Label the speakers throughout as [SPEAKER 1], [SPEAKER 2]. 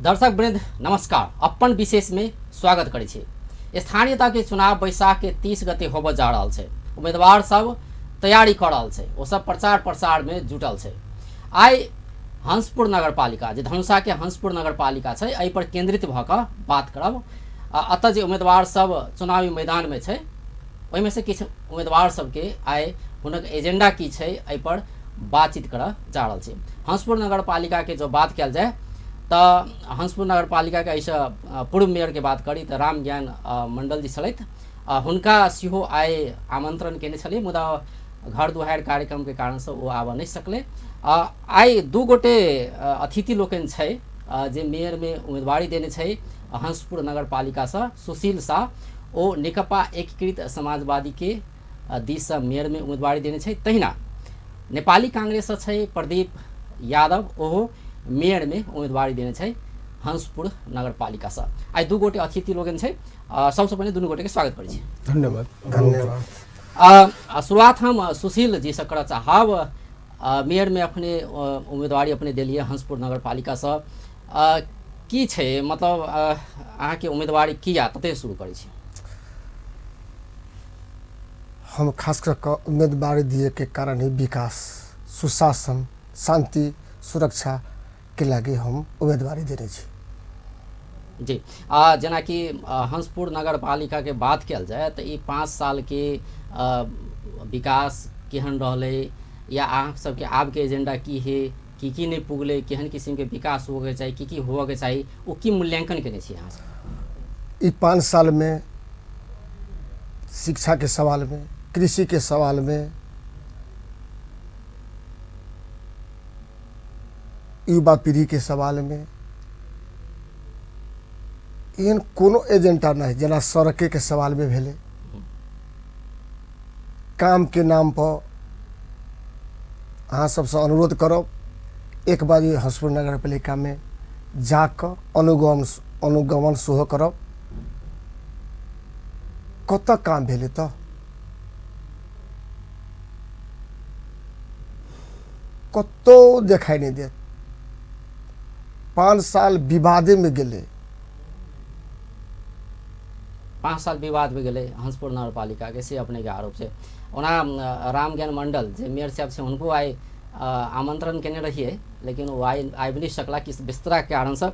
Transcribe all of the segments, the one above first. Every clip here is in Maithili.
[SPEAKER 1] दर्शक वृंद नमस्कार। अपन विशेष में स्वागत करै छी। स्थानीयता के चुनाव बैसाख के 30 गते होबऽ जा रहल छै। उम्मीदवार सब तैयारी कऽ रहल छै, ओ सब प्रचार प्रसार में जुटल छै। आइ हंसपुर नगरपालिका, जे धनुषा के हंसपुर नगरपालिका छै, एहि पर केंद्रित भऽ कऽ बात करब। एतऽ जे उम्मीदवार सब चुनावी मैदान में छै, ओहिमे से किछु उम्मीदवार सबके आइ हुनक एजेंडा की छै एहि पर बातचीत करऽ जा रहल छी। हंसपुर नगरपालिकाके जँ बात कयल जाय तऽ हंसपुर नगरपालिकाके एहिसँ पूर्व मेयरके बात करी तऽ रामज्ञान मण्डल जी छलथि। हुनका सेहो आइ आमंत्रण केने छलियै, मुदा घर दुहारि कार्यक्रमके कारणसँ ओ आबऽ नहि सकलै। आइ दू गोटे अतिथि लोकनि छै जे मेयरमे उम्मीदवारी देने छै हंसपुर नगरपालिकासँ। सुशील शाह, ओ नेकपा एकीकृत समाजवादीके दिससँ मेयरमे उम्मीदवारी देने छै। तहिना नेपाली कांग्रेससँ छै प्रदीप यादव, ओहो मेयरमे उम्मीदवारी देने छै हंसपुर नगरपालिकासँ। आइ दू गोटे अतिथि लोकनि छै। सबसँ पहिने दुनू गोटेके स्वागत करै छी।
[SPEAKER 2] धन्यवाद।
[SPEAKER 3] धन्यवाद।
[SPEAKER 1] शुरुआत हम सुशील जीसँ करऽ चाहब। मेयरमे अपने उम्मीदवारी अपने देलियै हंसपुर नगरपालिकासँ, की छै मतलब अहाँके उम्मीदवारी किया, तते शुरू करै छी।
[SPEAKER 3] हम खास कर कऽ उम्मीदवारी दिए के कारण ही विकास, सुशासन, शांति, सुरक्षा के लागि हम उम्मीदवारी देने छी।
[SPEAKER 1] जी, जेनाकि हंसपुर नगरपालिकाके बात कयल जाय तऽ ई 5 सालके विकास केहन रहलै, या अहाँ सबके आबके एजेंडा की है, की की नहि पुगलै, केहन किसिमके विकास होबऽके चाही, की की होबऽके चाही, ओ की मूल्यांकन केने छी अहाँ सब?
[SPEAKER 3] ई 5 साल में शिक्षा के सवाल में, कृषि के सवाल में, युवा पीढ़ी के सवाल में एहन कोनो एजेंडा नहीं। जेना सड़के के सवाल में भेलै, काम के नाम पर अहाँ सबसँ अनुरोध करब, एक बार हंसपुर नगरपालिका में जाकऽ अनुगमन सेहो करब, कतऽ काम भेलै तऽ कतौ देखाइ नहि देत। 5 साल विवादेमे गेलै।
[SPEAKER 1] 5 साल विवादमे गेलै हंसपुर नगरपालिकाके, से अपनेके आरोप छै। ओना रामज्ञान मण्डल जे मेयर साहब छै, हुनको आइ आमंत्रण केने रहियै, लेकिन ओ आइ आबि नहि सकला किछु व्यस्तताके कारणसँ।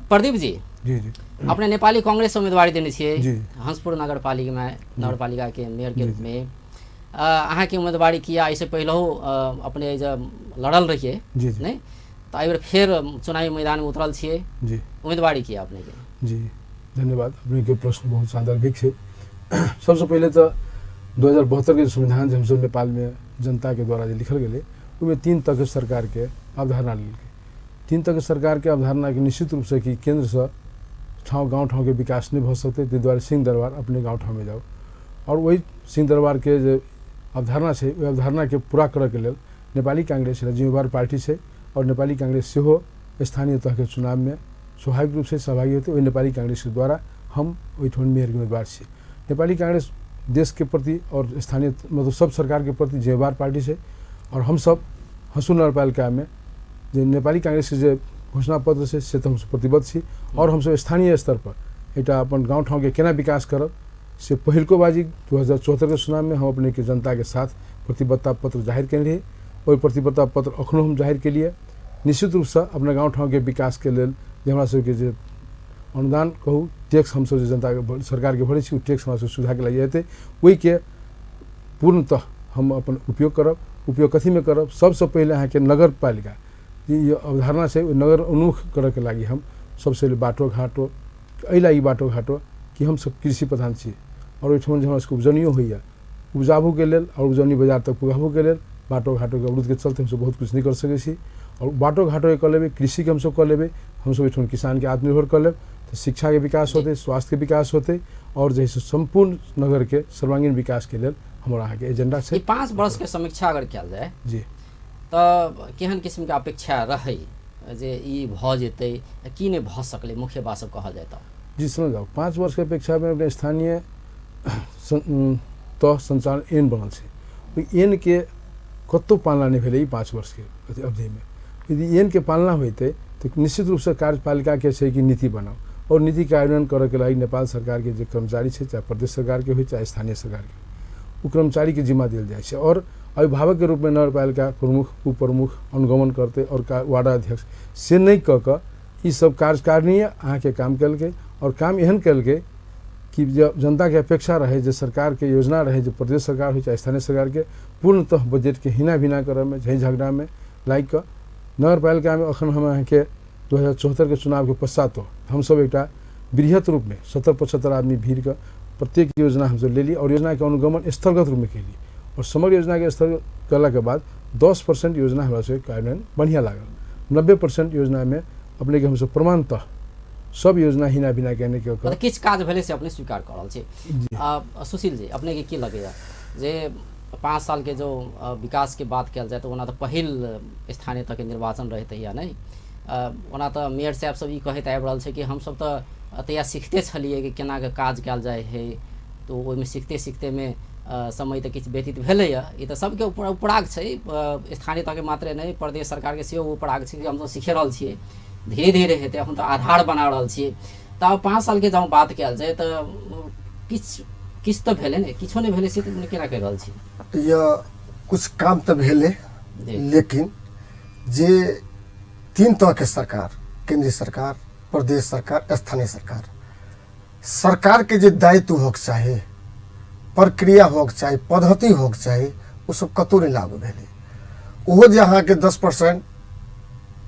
[SPEAKER 1] प्रदीप जी,
[SPEAKER 2] जी जी,
[SPEAKER 1] अपने नेपाली कांग्रेस उम्मीदवारी देने छियै
[SPEAKER 2] जी
[SPEAKER 1] हंसपुर नगरपालिकामे, नगरपालिकाके मेयरके रूपमे। अहाँके उम्मीदवारी किया? एहिसँ पहिलहो अपने जे लड़ल रहियै
[SPEAKER 2] जी जी,
[SPEAKER 1] नहि तऽ एहि बेर फेर चुनावी मैदानमे उतरल छियै,
[SPEAKER 2] जी
[SPEAKER 1] उम्मीदवारी किया अपनेके?
[SPEAKER 2] जी धन्यवाद। अपनेके प्रश्न बहुत सान्दर्भिक छै। सबसँ पहिले तऽ 2072 के संविधान जे हमसब नेपालमे जनताके द्वारा जे लिखल गेलै, ओहिमे 3 तरहके सरकारके अवधारणा लेलकै। 3 तरहके सरकारके अवधारणाके निश्चित रूपसँ कि केन्द्रसँ ठाउँ गाँव ठाउँके विकास नहि भऽ सकतै, ताहि दुआरे सिंह दरबार अपने गाँव ठाउँमे जाउ। आओर ओहि सिंह दरबारके जे अवधारणा छै, ओहि अवधारणाके पूरा करऽके लेल नेपाली कांग्रेस एउटा जिम्मेवार पार्टी छै, आओर नेपाली कांग्रेस सेहो स्थानीय तहके चुनावमे स्वाभाविक रूपसँ सहभागी होतै। ओहि नेपाली कांग्रेसके द्वारा हम ओहिठाम मेयरके उम्मीदवार छी। नेपाली कांग्रेस देशके प्रति और स्थानीय मतलब सब सरकारके प्रति जिम्मेवार पार्टी छै, और हमसब हंसपुर नगरपालिकामे जे नेपाली कांग्रेसके जे घोषणा पत्र छै से तऽ हमसब प्रतिबद्ध छी, और हमसब स्थानीय स्तर पर एकटा अपन गाँव ठाउँके केना विकास करब से पहिलको बाजी 2074 के चुनावमे हम अपनेके जनताके साथ प्रतिबद्धता पत्र जाहिर केने रही। ओहि प्रतिबद्धता पत्र अखनो हम जाहिर केलिए। निश्चित रूपसँ अपना गाँव ठाउँके विकासके लेल जे हमरा सबके जे अनुदान कहू, टैक्स हमसब जे जनताके सरकारके भरै छी, ओ टैक्स हमरा सबके सुविधाके लागि एतै, ओहिके पूर्णतः हम अपन उपयोग करब। उपयोग कथीमे करब? सबसँ पहिले अहाँके नगरपालिका जे अवधारणा छै, ओहि नगर उन्मुख करऽके लागि हम सबसँ पहिले बाटो घाटो, एहि लागि बाटो घाटो कि हमसब कृषि प्रधान छी, आओर ओहिठाम जे हमरा सबके उपजनियो होइए, उपजाबूके लेल आओर उपजनी बाजार तक पुगाबूके लेल बाटो घाटोके अवरोधके चलते हमसब बहुत किछु नहि कर सकै छी। आओर बाटो घाटोके कऽ लेबै, कृषिके हमसब कऽ लेबै, हमसब ओहिठाम किसानके आत्मनिर्भर कऽ लेब तऽ शिक्षाके विकास होतै, स्वास्थ्यके विकास होतै, आओर जे है से सम्पूर्ण नगरके सर्वांगीण विकासके लेल हमर अहाँके एजेंडा छै।
[SPEAKER 1] ई 5 वर्षके समीक्षा अगर कयल जाय
[SPEAKER 2] जी,
[SPEAKER 1] तऽ केहन किसिमके अपेक्षा रहै जे ई भऽ जेतै, की नहि भऽ सकलै, मुख्य बात सब कहल जाय तऽ?
[SPEAKER 2] जी सुनल जाउ, 5 वर्षके अपेक्षामे अपने स्थानीय तह सञ्चालन एन बनल छै, ओहि एनके कतहु पालना नहि भेलै ई 5 वर्षके अवधिमे। यदि एनके पालना होइतै तऽ निश्चित रूपसँ कार्यपालिकाके छै कि नीति बनाउ आओर नीति कार्यान्वयन करऽके लागि नेपाल सरकारके जे कर्मचारी छै, चाहे प्रदेश सरकारके होइ चाहे स्थानीय सरकारके, ओ कर्मचारीके जिम्मा देल जाइ छै। आओर अभिभावकके रूपमे नगरपालिका प्रमुख, उप प्रमुख अनुगमन करतै आओर वार्डाध्यक्ष से नहि कऽ कऽ ई सब कार्यकारिणीय अहाँके काम केलकै। आओर काम एहन केलकै कि जनताके अपेक्षा रहै, जे सरकारके योजना रहै, जे प्रदेश सरकार होइ चाहे स्थानीय सरकारके, पूर्णतः बजटके हिना भिना करऽमे झै झगड़ामे लागि कऽ नगरपालिकामे अखन हम अहाँके 2074के चुनावके पश्चातो हमसब एकटा बृहत रूपमे 70-75 आदमी भीड़ कऽ प्रत्येक योजना हमसब लेली और योजनाके अनुगमन स्थलगत रूपमे केली और समग्र योजनाके स्थल कयलाके बाद 10% योजना हमरा सबके कार्यान्वयन बढ़िआँ लागल। 90% योजनामे अपनेके हमसब प्रमाणतः सब योजना हिना भिना केने के
[SPEAKER 1] मतलब किछु काज भेलै से अपने स्वीकार कऽ रहल छी। सुशील जी, अपने के की लगैया जे 5 साल के जो विकास के बात कयल जाय तऽ ओना तऽ पहिल स्थानीय तहके निर्वाचन रहै तहिया नहि, ओना तऽ मेयर साहब सब ई कहैत आबि रहल छै कि हमसब तऽ तहिया सिखते छलियै कि केना कऽ काज कयल जाइ हइ, तऽ ओहिमे सिखते सिखतेमे समय तऽ किछु व्यतीत भेलैए। ई तऽ सबके उपराग छै, स्थानीय तहके मात्रे नहि प्रदेश सरकारके सेहो उपराग छै कि हमसब सीखे रहल छियै, धीरे धीरे हेतै, अखन तऽ आधार बना रहल छियै। तऽ आब 5 सालके जँ बात कयल जाय तऽ किछु किछु तऽ भेलै ने, किछो नहि भेलै से तऽ केना कहि रहल छी?
[SPEAKER 3] यह कुछ काम तऽ भेलै, लेकिन जे 3 तरहके सरकार, केंद्रीय सरकार, प्रदेश सरकार, स्थानीय सरकार, सरकारके जे दायित्व होके चाही, प्रक्रिया होके चाही, पद्धति होके चाही, ओ सब कतहु नहि लागू भेलै। ओहो जे अहाँके 10%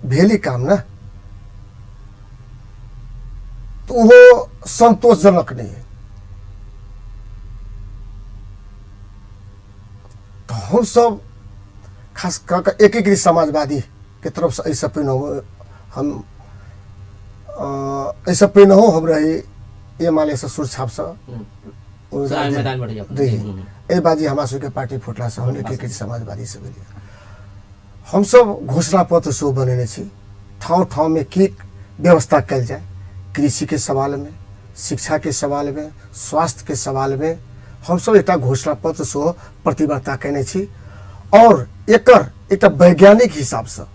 [SPEAKER 3] भेली काम ने, तऽ ओहो संतोषजनक नहि है। तऽ हमसब खास कऽ कऽ एकीकृत समाजवादी के तरफसँ एहिसँ पहिने हम एहिसँ पहिनहो हम रही एमालेसँ सुरछापसँ रही। एहि बाजी हमरा सबके पार्टी फुटलासँ हम एकीकृत समाजवादीसँ भेलियै। हमसब घोषणा पत्र सेहो बनेने छी, ठाउँ ठाउँमे की व्यवस्था कयल जाय, कृषिके सवालमे, शिक्षाके सवालमे, स्वास्थ्यके सवालमे हमसब एकटा घोषणा पत्र सेहो प्रतिबद्धता कयने छी। और एकर एकटा वैज्ञानिक हिसाबसँ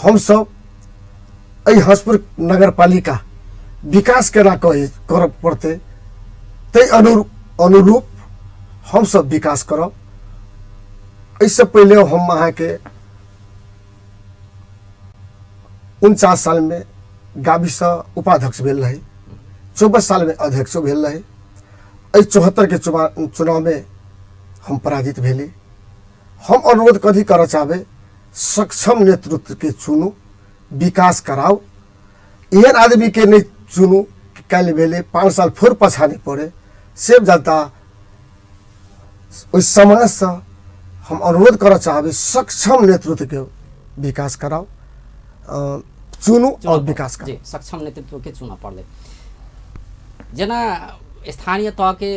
[SPEAKER 3] हमसब एहि हंसपुर नगरपालिका विकास केना करऽ पड़तै ताहि अनुरूप हमसब विकास करब। एहिसँ पहिले हम अहाँके 49 सालमे गाविसँ उपाध्यक्ष भेल रही, 24 सालमे अध्यक्षो भेल रही। एहि 74के चुनावमे हम पराजित भेली। हम अनुरोध कथी करऽ चाहबै, सक्षम नेतृत्वके चुनू, विकास कराउ। एहन आदमीके नहि चुनू कि काल्हि भेलै 5 साल फेर पाछा नहि पड़े। से जनता ओहि समाजसँ हम अनुरोध करऽ चाहबै, सक्षम नेतृत्वके विकास कराउ, चुनू और विकास कराउ।
[SPEAKER 1] जी, सक्षम नेतृत्वके चुनऽ पड़लै। जेना स्थानीय तहके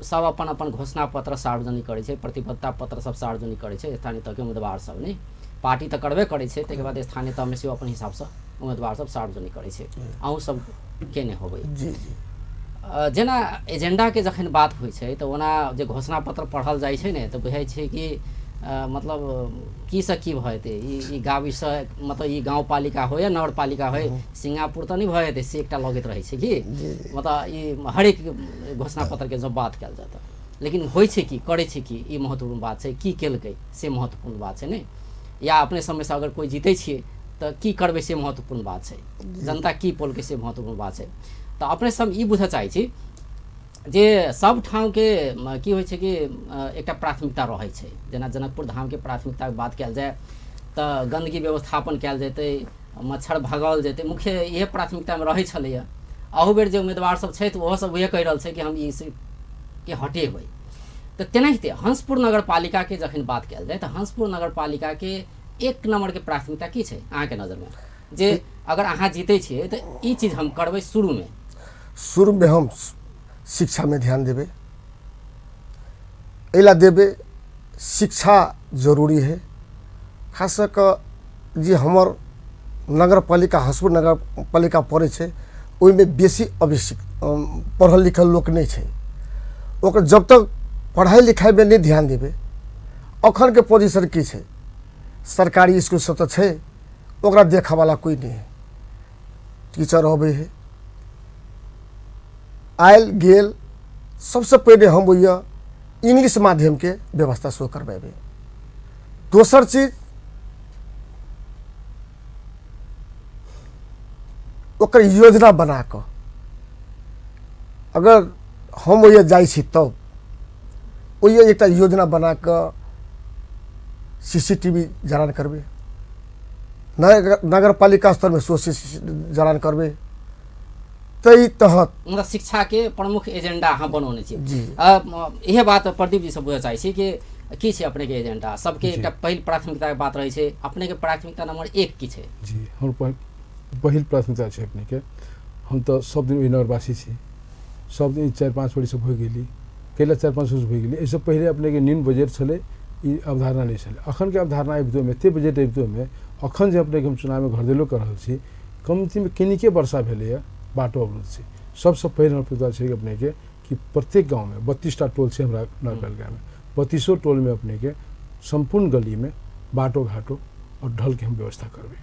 [SPEAKER 1] सब अपन अपन घोषणा पत्र सार्वजनिक करै छै, प्रतिबद्धता पत्र सब सार्वजनिक करै छै स्थानीय तहके उम्मीदवार सब, नहि पार्टी तऽ करबे करै छै, ताहिके बाद स्थानीय तहमे सेहो अपन हिसाबसँ उम्मीदवार सब सार्वजनिक करै छै। अहूँ सब केने होबै।
[SPEAKER 3] जी जी।
[SPEAKER 1] जेना एजेंडाके जखन बात होइ छै तऽ ओना जे घोषणा पत्र पढ़ल जाइ छै ने तऽ बुझाइ छै कि मतलब की से की भऽ जेतै, ई गाविसँ मतलब ई गाँवपालिका होइ या नगरपालिका होइ, सिंगापुर तऽ नहि भऽ जेतै, से एकटा लगैत रहै छै कि मतलब ई हरेक घोषणा पत्रके जब बात कयल जाय तऽ। लेकिन होइ छै की, करै छै की, ई महत्वपूर्ण बात छै। की केलकै से महत्वपूर्ण बात छै, नहि या अपने समयसँ अगर कोइ जीतै छियै तऽ की करबै से महत्वपूर्ण बात छै, जनता की पौलकै से महत्वपूर्ण बात छै। तऽ अपने सब ई बुझऽ चाहै छी जे सब ठामके की होइ छै कि एकटा प्राथमिकता रहै छै। जेना जनकपुर धामके प्राथमिकताके बात कयल जाय तऽ गन्दगी व्यवस्थापन कयल जेतै, मच्छर भगाओल जेतै, मुख्य इएह प्राथमिकतामे रहै छलैए। अहू बेर जे उम्मीदवार सब छथि ओहो सब उएह कहि रहल छै कि हम ई के हटेबै। तऽ तेनाहिते हंसपुर नगरपालिकाके जखन बात कयल जाय तऽ हंसपुर नगरपालिकाके 1 नम्बरके प्राथमिकता की छै अहाँके नजरमे, जे अगर अहाँ जीतै छियै तऽ ई चीज हम करबै?
[SPEAKER 3] शुरूमे हम शिक्षामे ध्यान देबै। एहि ला देबै, शिक्षा जरूरी है। खास कऽ जे हमर नगरपालिका हंसपुर नगरपालिका पड़ै छै ओहिमे बेसी अभिषिक पढ़ल लिखल लोक नहि छै। ओकर जब तक पढ़ाइ लिखाइमे नहि ध्यान देबै, अखनके पोजिशन की छै, सरकारी इसकुल सब तऽ छै, ओकरा देखऽवला कोइ नहि है। टीचर अबै है, आयल गेल। सबसँ पहिले हम ओहि इंग्लिश माध्यमके व्यवस्था सेहो करबेबै। दोसर चीज ओकर योजना बना कऽ अगर हम ओहि जाइ छी तब ओहि एकटा योजना बना कऽ CCTV जड़ान करबै, नगरपालिका स्तरमे सेहो CCTV जड़ान करबै। ताहि तहत
[SPEAKER 1] मतलब शिक्षा के प्रमुख एजेंडा अहाँ बनौने छी।
[SPEAKER 3] जी।
[SPEAKER 1] इहे बात प्रदीप जी से बुझऽ चाहै छी कि की छै अपने के एजेंडा? सबके एकटा पहिल प्राथमिकता के बात रहै छै, अपने के प्राथमिकता नंबर 1 की छै?
[SPEAKER 2] जी, हमर पहिल प्राथमिकता छै अपने के, हम तऽ सब दिन ओहि नगरवासी छी, सब दिन 4-5 बरिस भऽ गेली, कैला 4-5 वर्ष भऽ गेली। एहिसँ पहिले अपने के न्यून बजट छलै, ई अवधारणा नहि छलै। अखन के अवधारणा अबितोमे, एते बजट अबितोमे, अखन जे अपने के हम चुनावमे घर देलो कऽ रहल छी, कमतीमे कनिके वर्षा भेलैए, बाटो अवरुद्ध छै। सबसँ पहिल हमर प्राथमिकता छै अपने के कि प्रत्येक गाँवमे 32टा टोल छै हमरा नगरपालिकामे, 32 टोलमे अपने के सम्पूर्ण गलीमे बाटो घाटो और ढलके हम व्यवस्था करबै।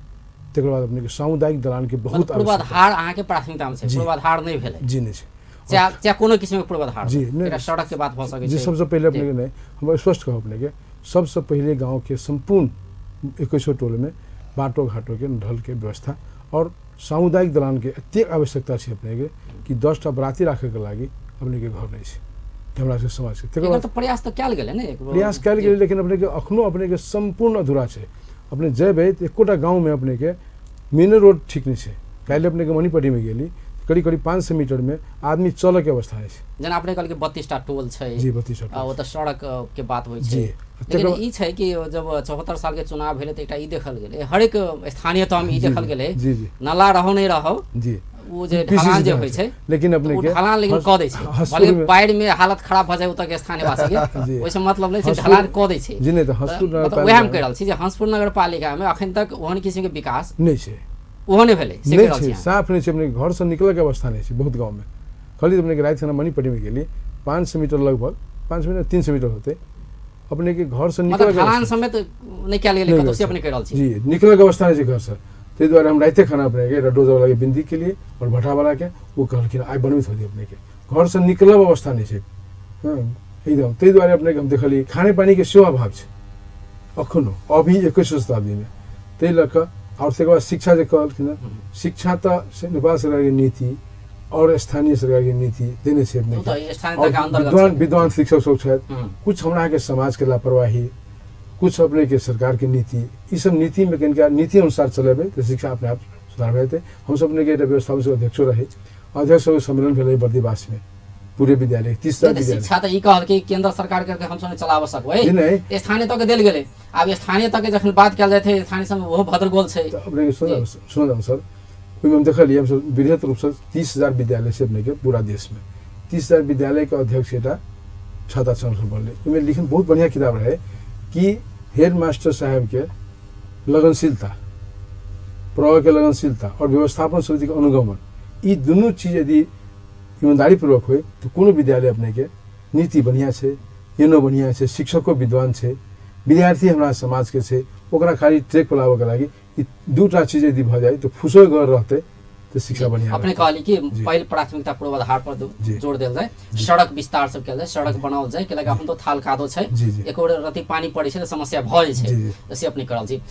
[SPEAKER 2] तकर बाद अपने के सामुदायिक दलानके बहुत
[SPEAKER 1] पूर्वाधार अहाँके प्राथमिकतामे छै, पूर्वाधार नहि भेलै।
[SPEAKER 2] जी नहि छै,
[SPEAKER 1] चाहे कोनो किसिमके पूर्वाधार
[SPEAKER 2] जी नहि,
[SPEAKER 1] सड़क के बात भऽ सकै
[SPEAKER 2] जी। सबसँ पहिले अपने के नहि, हम स्पष्ट कहब अपने के, सबसँ पहिले गाँवके सम्पूर्ण 21 टोलमे बाटो घाटोके ढलके व्यवस्था और सामुदायिक दलानके एतेक आवश्यकता छै अपने के कि 10टा बराती राखैके लागि अपने के घर नहि छै हमरा सबके समाजके। तकर बाद
[SPEAKER 1] प्रयास तऽ कयल गेलै ने,
[SPEAKER 2] प्रयास कयल गेलै, लेकिन अपने के अखनो अपने के सम्पूर्ण अधूरा छै। अपने जेबै तऽ एकोटा गाँवमे अपने के मेन रोड ठीक नहि छै। काल्हि अपने के मणिपट्टीमे गेली, करीब करीब 500 मीटरमे आदमी चलऽके अवस्था नहि छै।
[SPEAKER 1] जेना अपने कहलियै 32टा टोल छै।
[SPEAKER 2] जी, 32टा टोल।
[SPEAKER 1] ओतऽ सड़क के बात होइ छै। लेकिन ई छै कि जब 74 साल के चुनाव भेलै तऽ एकटा ई देखल गेलै, हरेक स्थानीय तहमे ई देखल गेलै, नाला रहो नहि रहो,
[SPEAKER 2] जी,
[SPEAKER 1] ओ जे ढलान जे होइ छै,
[SPEAKER 2] लेकिन अपने के
[SPEAKER 1] ढलान लेकिन कऽ दै छै, भले बाढ़िमे हालत खराब भऽ जाय ओतऽ के स्थानीयवासी के, ओहिसँ मतलब नहि छै, ढलान कऽ दै छै।
[SPEAKER 2] जी नहि, तऽ हंसपुर
[SPEAKER 1] मतलब वएह हम कहि रहल छी जे हंसपुर नगरपालिकामे अखन तक ओहन किसिमके विकास
[SPEAKER 2] नहि छै,
[SPEAKER 1] ओहो नहि भेलै,
[SPEAKER 2] नहि छै, साफ नहि छै। अपने घरसँ निकलऽके अवस्था नहि छै बहुत गाँवमे। कहली अपने के राति खाना मणिपट्टीमे गेली, 500 मीटर लगभग, 500 मीटर 300 मीटर होतै अपने के घरसँ निकलऽ
[SPEAKER 1] ढलान समेत नहि कयल गेलै कतौ, से अपने कहि रहल छी।
[SPEAKER 2] जी, निकलऽके अवस्था नहि छै घरसँ। ताहि दुआरे हम रातिए खाना अपने के रडोजवलाके बिन्दी के लिए और भट्ठावलाके ओ कहलखिन आइ बनबैत होती, अपने के घरसँ निकलब अवस्था नहि छै। हँ, एकदम। ताहि दुआरे अपने के हम देखलियै खाने पानीके सेहो अभाव छै अखनो अभी 21 शताब्दीमे। ताहि लऽ कऽ आओर तकर बाद शिक्षा जे कहलखिन हँ, शिक्षा तऽ नेपाल सरकारके नीति और स्थानीय सरकारके नीति देने छै अपने के। विद्वान शिक्षक सब छथि, कुछ हमरा अहाँके समाजके लापरवाही, कुछ अपने के सरकार के नीति, ई सब नीति में कनिका नीति अनुसार चलेबै तऽ शिक्षा अपने आप सुधार भऽ जेतै। हमसब अपने के व्यवस्था से अध्यक्षो रही, अध्यक्ष सबके सम्मेलन भेलै बर्दिवासमे, पूरे विद्यालय 30टा विद्यालय।
[SPEAKER 1] शिक्षा तऽ ई कहल कि केंद्र सरकार के हमसब नहि चलाबऽ सकबै, स्थानीय तह के देल गेलै। आब स्थानीय तह के जखन बात कयल जाइत है, स्थानीय सब ओहो भद्रगोल छै।
[SPEAKER 2] अपने के सुनल सर, ओहिमे हम देखलियै हमसब वृहत रूपसँ 30,000 विद्यालय छै अपने के पूरा देशमे। 30,000 विद्यालयके अध्यक्ष एकटा छाता संगठन बनलै। ओहिमे लिखन बहुत बढ़िआँ किताब रहै कि हेड मास्टर साहेबके लगनशीलता, प्रवर्गके लगनशीलता और व्यवस्थापन समितिके अनुगमन, ई दुनू चीज यदि ईमानदारीपूर्वक होइ तऽ कोनो विद्यालय अपने के नीति बढ़िआँ छै, एनो बढ़िआँ छै, शिक्षको विद्वान छै, विद्यार्थी हमरा समाजके छै, ओकरा खाली ट्रैक पर लाबऽके लागि ई दूटा चीज यदि भऽ जाय तऽ फुसो घर रहतै तऽ शिक्षा बढ़िआँ।
[SPEAKER 1] अपने कहली कि पहिल प्राथमिकता पूर्वाधार पर जोर देल जाय, सड़क विस्तार सब कयल जाय, सड़क बनाओल जाय, कैलाकि अखन तो थाल कादो छै, एको रति पानी पड़ै छै तऽ समस्या भऽ जाइ छै, से अपने करल छी।